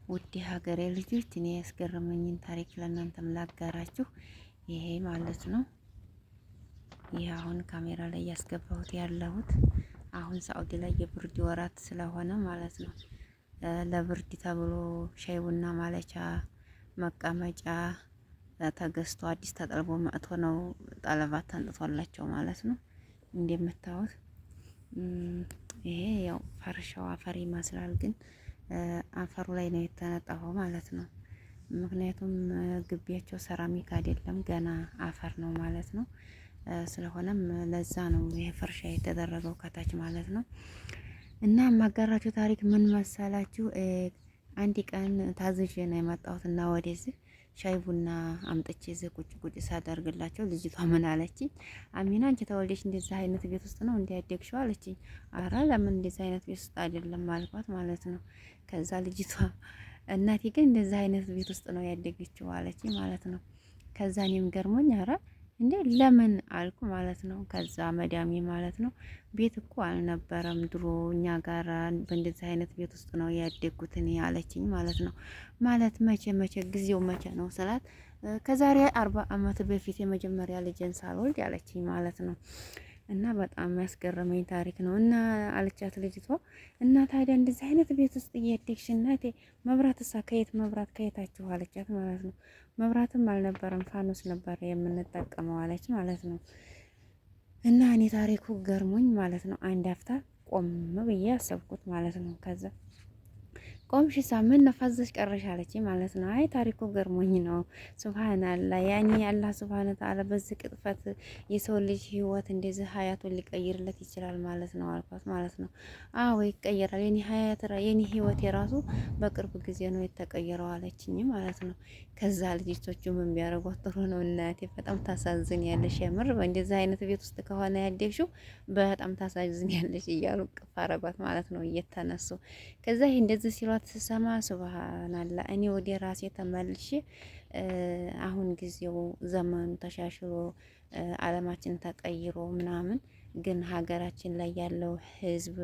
ውድ ሀገሬ ልጆች እኔ ያስገረመኝን ታሪክ ለእናንተም ላጋራችሁ። ይሄ ማለት ነው። ይህ አሁን ካሜራ ላይ ያስገባሁት ያለሁት አሁን ሳኡዲ ላይ የብርድ ወራት ስለሆነ ማለት ነው። ለብርድ ተብሎ ሻይ ቡና ማለቻ መቀመጫ ተገዝቶ አዲስ ተጠልቦ መጥቶ ነው ጠለባት ተንጥቶላቸው ማለት ነው። እንደምታዩት ይሄ ያው ፈርሻው አፈር ይመስላል፣ ግን አፈሩ ላይ ነው የተነጠፈው ማለት ነው። ምክንያቱም ግቢያቸው ሰራሚክ አይደለም ገና አፈር ነው ማለት ነው። ስለሆነም ለዛ ነው ይሄ ፈርሻ የተደረገው ከታች ማለት ነው። እና የማጋራችሁ ታሪክ ምን መሰላችሁ? አንድ ቀን ታዝዤ ነው የመጣሁት እና ወደዚህ ሻይ ቡና አምጥቼ እዚህ ቁጭ ቁጭ ሳደርግላቸው ልጅቷ ምን አለችኝ? አሚና አንቺ ተወልደሽ እንደዚህ አይነት ቤት ውስጥ ነው እንዲያደግሽው አለችኝ። አረ ለምን እንደዚህ አይነት ቤት ውስጥ አይደለም አልኳት ማለት ነው። ከዛ ልጅቷ እናቴ ግን እንደዚህ አይነት ቤት ውስጥ ነው ያደገችው አለችኝ ማለት ነው። ከዛ እኔም ገርሞኝ አረ እንዴ ለምን አልኩ ማለት ነው። ከዛ መዳሜ ማለት ነው ቤት እኮ አልነበረም ድሮ እኛ ጋር በእንደዚህ አይነት ቤት ውስጥ ነው ያደጉት እኔ አለችኝ ማለት ነው። ማለት መቼ መቼ ጊዜው መቼ ነው ስላት ከዛሬ 40 አመት በፊት የመጀመሪያ ልጄን ሳልወልድ አለችኝ ማለት ነው። እና በጣም ያስገረመኝ ታሪክ ነው። እና አለቻት ልጅቷ እና ታዲያ እንደዚህ አይነት ቤት ውስጥ እያደግሽ እናቴ መብራት እሳ ከየት መብራት ከየታችሁ አለቻት ማለት ነው። መብራትም አልነበረም ፋኖስ ነበር የምንጠቀመው አለች ማለት ነው። እና እኔ ታሪኩ ገርሞኝ ማለት ነው አንድ አፍታ ቆም ብዬ አሰብኩት ማለት ነው። ከዛ ቆምሽ ሳ ምን ነው ፈዘሽ ቀረሽ አለች ማለት ነው። አይ ታሪኩ ገርሞኝ ነው። ሱብሃንአላህ ያኒ አላህ ሱብሃነ ተዓላ በዚህ ቅጥፈት የሰው ልጅ ህይወት እንደዚህ ሀያቱን ሊቀይርለት ይችላል ማለት ነው አልኳት ማለት ነው። አዎ ይቀየራል። የኔ ሀያት የኔ ህይወት የራሱ በቅርብ ጊዜ ነው የተቀየረው አለችኝ ማለት ነው። ከዛ ልጅቶቹ ምን ቢያደርጓት ጥሩ ነው እናቴ በጣም ታሳዝኛለሽ፣ የምር በእንደዚህ አይነት ቤት ውስጥ ከሆነ ያደግሽው በጣም ታሳዝኛለሽ እያሉ ቅፍ አረጓት ማለት ነው እየተነሱ። ከዛ ይሄ እንደዚህ ሲሏት ስሰማ ሱብሃንአላህ እኔ ወደ ራሴ ተመልሼ አሁን ጊዜው ዘመኑ ተሻሽሎ አለማችን ተቀይሮ ምናምን ግን ሀገራችን ላይ ያለው ህዝብ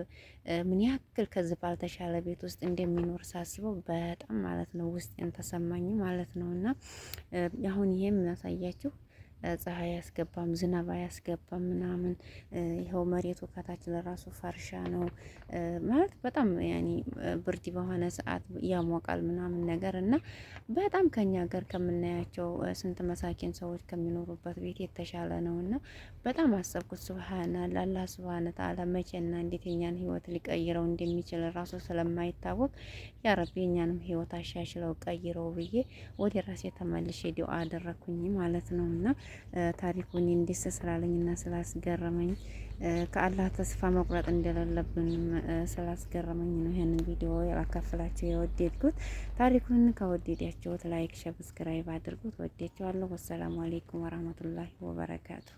ምን ያክል ከዚህ ባልተሻለ ቤት ውስጥ እንደሚኖር ሳስበው በጣም ማለት ነው ውስጤን ተሰማኝ ማለት ነው። እና አሁን ይሄ የምናሳያችሁ ፀሐይ አያስገባም፣ ዝናብ አያስገባም ምናምን። ይኸው መሬቱ ከታች ለራሱ ፈርሻ ነው ማለት በጣም ያኒ ብርድ በሆነ ሰዓት ያሞቃል ምናምን ነገር። እና በጣም ከኛ ሀገር ከምናያቸው ስንት መሳኪን ሰዎች ከሚኖሩበት ቤት የተሻለ ነው። እና በጣም አሰብኩት ሱብሃንአላህ አላህ ሱብሃነ ተዓላ መቼና እንዴት የኛን ህይወት ሊቀይረው እንደሚችል ራሱ ስለማይታወቅ ያ ረቢ የኛንም ህይወት አሻሽለው ቀይረው ብዬ ወደ ራሴ ተመልሼ ዱአ አደረኩኝ ማለት ነው። እና ታሪኩን እንዲስ ስላለኝና ስላስገረመኝ ከአላህ ተስፋ መቁረጥ እንደሌለብንም ስላስገረመኝ ነው ይሄንን ቪዲዮ ያላካፍላችሁ የወደድኩት። ታሪኩን ከወደዳችሁት like፣ subscribe አድርጉት። ወደችኋለሁ። ወሰላሙ አሌይኩም ወራህመቱላሂ ወበረካቱ።